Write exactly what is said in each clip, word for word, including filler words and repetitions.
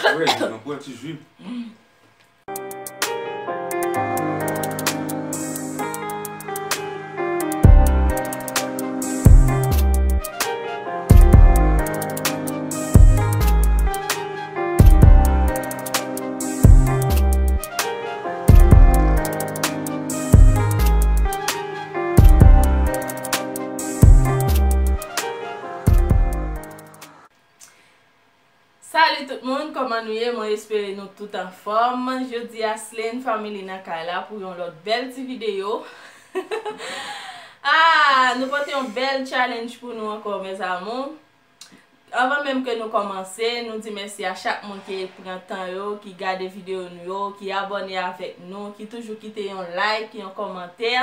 Wè, nou pran ti ji. Salut tout moun, kòman nou ye? Mwen espere nou tout anfòm. Jodi a Slane Family nan kay la pou yon lòt bèl ti videyo. Ah, nou pote yon bèl challenge pou nou ankò, mes amours. Anvan menm ke nou kòmanse, nou di mèsi a chak moun ki pran tan yo, ki gade videyo nou yo, ki abòne avèk nou, ki toujou kite yon like, yon kòmantè.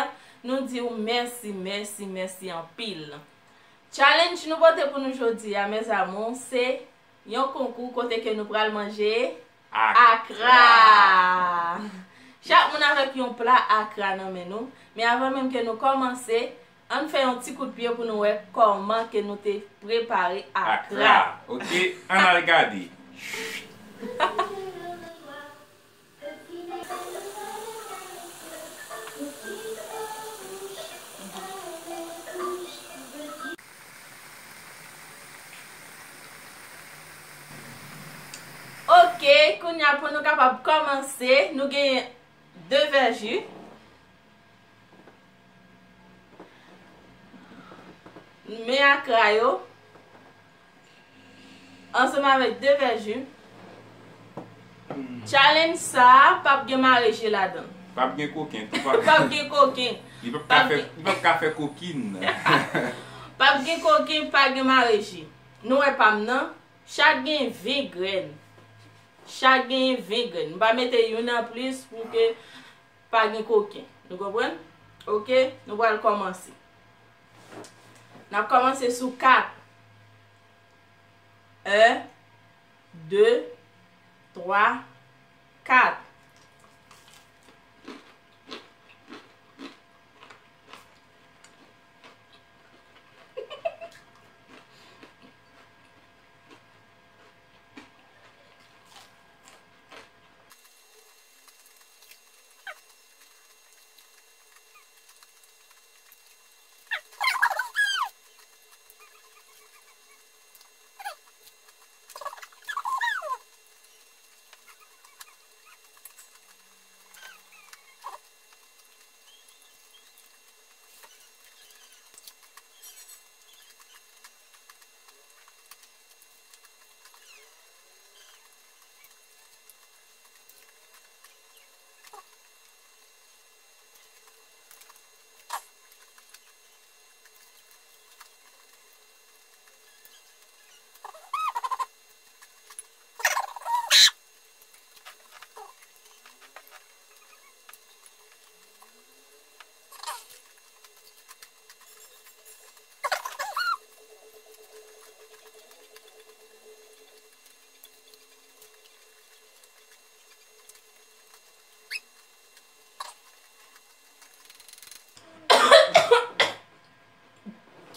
Nou di w mèsi, mèsi, mèsi anpil. Challenge nou pote pou nou jodi a, mes amours, se yon konkou kote ke nou pral manje akra. Akra. Chak moun avèk yon pla akra nan men nou. Men avan menm ke nou kòmanse, ann fè yon ti kout pye pou nou wè kòman ke nou te prepare akra. Akra. Ok, ann al gade. Ok, kounye a pou nou kapab kòmanse, nou genyen de vè ji. Men akra yo. Ansanm avèk de vè ji. Challenge sa a p ap gen mare je ladan l. P ap gen koken tou. P ap gen koken. Li p ap ka fè, li p ap ka fè kokin. P ap gen koken, pa gen mare je. Nou wè pa m nan? Chak gen ven grenn. Chak gen ven grenn. M pa mete youn anplis pou ke pa gen koken. Nou konprann? Ok, nou pral kòmanse. N ap kòmanse sou kat. En, de, twa, kat.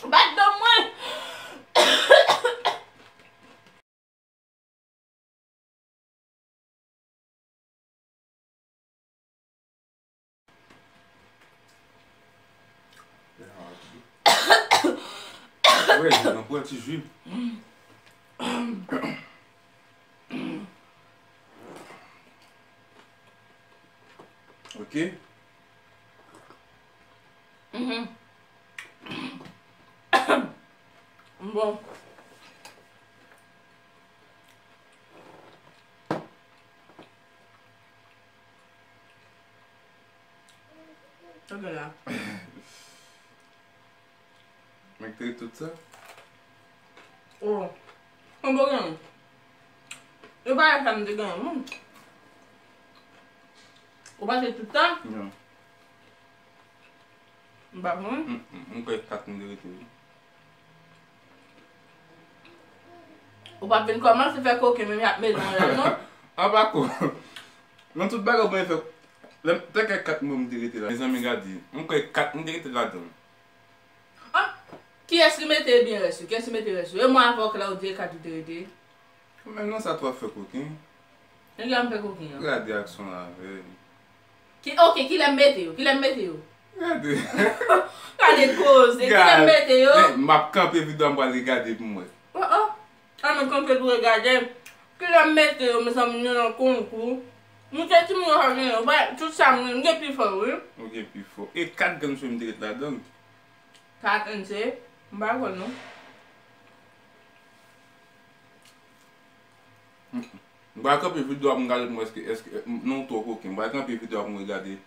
Bat do mwen! Wè, nou pran ti ji. Ok. Mhm. Bon. Sa gen la? Mwen ki te ret tout sa? Oh. Mwen pa gen. Yo pa wè sa m te gen. Hmm. Ou pase tout tan? Non. M pa konn. M, m, m kwè kat m te rete, wi. Ou p ap vin kòmanse fè koken menm y ap mele anlè l, non? An pa ko. Nan tout bagay ou mwen fè. Lè m te gen kat m te rete la. Mezanmi gade. M kwè kat m te rete ladan. Ah! Kiyès ki mete byen rès yo? Kiyès ki mete rès yo? E mwen avè w Claudia kat ou te rete? Menm nan sa tou ap fè koken. Nèg yo ap fè koken an. Gade aksyon la, vre. Ki, ok, kilè m mete yo? Kilè m mete yo? Gade. Gade koze, kilè m mete yo? Eh, m ap kanpe videyo a, m pral regade pou m wè. Oh, oh. An nou kanpe pou regade. Kilè m mete yo, mezanmi, nou nan konkou. Moute timoun yo sa genyen. Tout sa m gen pi fò, wi. Ou gen pi fò. E kat grenn cheve m te ret ladan l. Kat N C, m pa konn non. M pral kanpe videyo a pou m gade pou m wè èske, èske, non, ou twò koken. M pral kanpe videyo a pou m regade.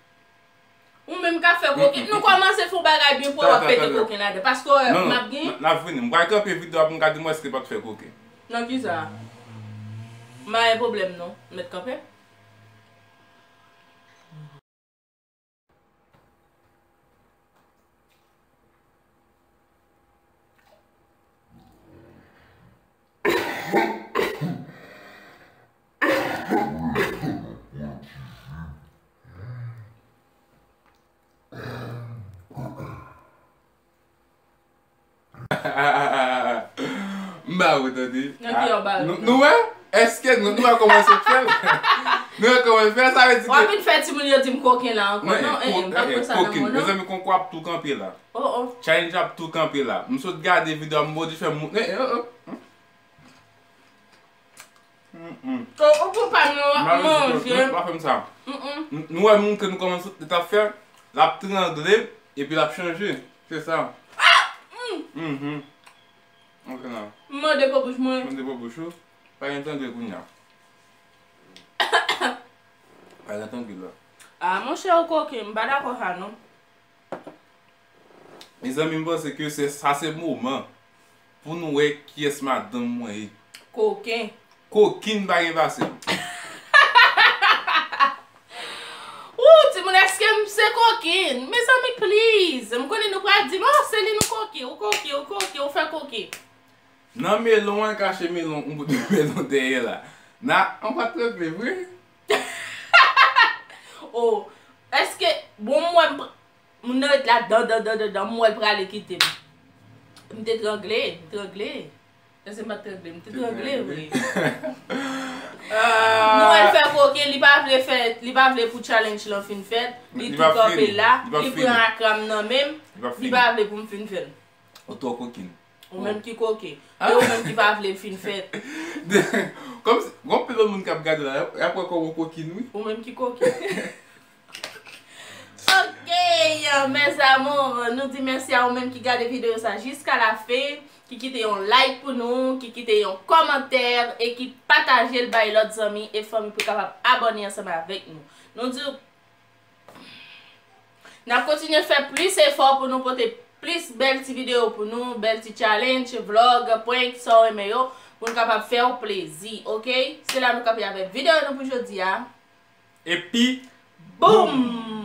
Ou menm k ap fè koken, nou kòmanse fè yon bagay byen pou w ap pete koken ladan. Paske wè m ap gen. N ap vini. M pral kanpe videyo a pou m gade m wè èske l pa t fè koken. Nan kisa? M pa gen pwoblèm non. Mèt kanpe. M ba ou tande. Nan ki yo ba ou? Nou wè? Èske nou, nou wè kòman se fè? Nou wè kòman fè? Sa vle di ke w ap vin fè timoun yo di m koken la ankò. Non, eh, eh, m pa kwè sa nan mwen non. Mezanmi, konkou ap tou kanpe la. Oh, oh. Challenge ap tou kanpe la. M sot gade videyo a, m bò di fè m, eh, eh, oh, oh. Mm, mm. Oh, oh, pou pa nou manje. Pa fè m sa. Mm, mm. Nou wè moun ke nou kòmanse t ap fè, l ap trangle, epi l ap chanje. Se sa. Ah! Mm. Mhm. Ok, nan. M mande pou bouch mwen. Mande pou bouch ou. Pa gen trangle kounye a. Pa gen trangle la. Ah, monchè, ou koken, m pa dakò sa non. Mezanmi, m panse ke se, sa se moman pou nou wè kiyès madanm mwen ye. Koken. Kokin pa gen pase l. Ou, timoun, èske m se kokin? Mezanmi, please. M konnen nou pral di m, oh, se li nou koken, ou koken, ou koken, ou fè koken. Nan melon an, kache melon, yon bout melon dèyè la. Na, an pa trangle vre. Oh, èske, bon, m wè m pr-, moun nan ret la dan, dan, dan, dan, dan, m wè l prale kite m. M te trangle, m trangle. Èske m pa t trangle? M te trangle vre. M wè l fè koken, li pa vle fè, li pa vle pou challenge lan fin fèt. Li tou kanpe la, li pran akra m nan men m, li pa vle pou m fin fè l. Ou twò kokin. Ou menm ki koken. E ou menm ki pa vle l fin fèt. Kòmsi, gon pil lòt moun k ap gade la, y ap wè kòman ou kokin, wi. Ou menm ki koken. Ok, mes amours, nou di mèsi a ou menm ki gade videyo sa jiska la fen, ki kite yon like pou nou, ki kite yon kòmantè e ki pataje l bay lòt zanmi e fanmi pou kapab abòne ansanm avèk nou. Nou di N ap kontinye fè plis efò pou nou pote plis bèl ti videyo pou nou, bèl ti challenge, vlog, prank, sa w renmen yo, pou n kapab fè w plezi, ok? Se la nou kanpe avèk videyo nou pou jodi a. Epi, boom!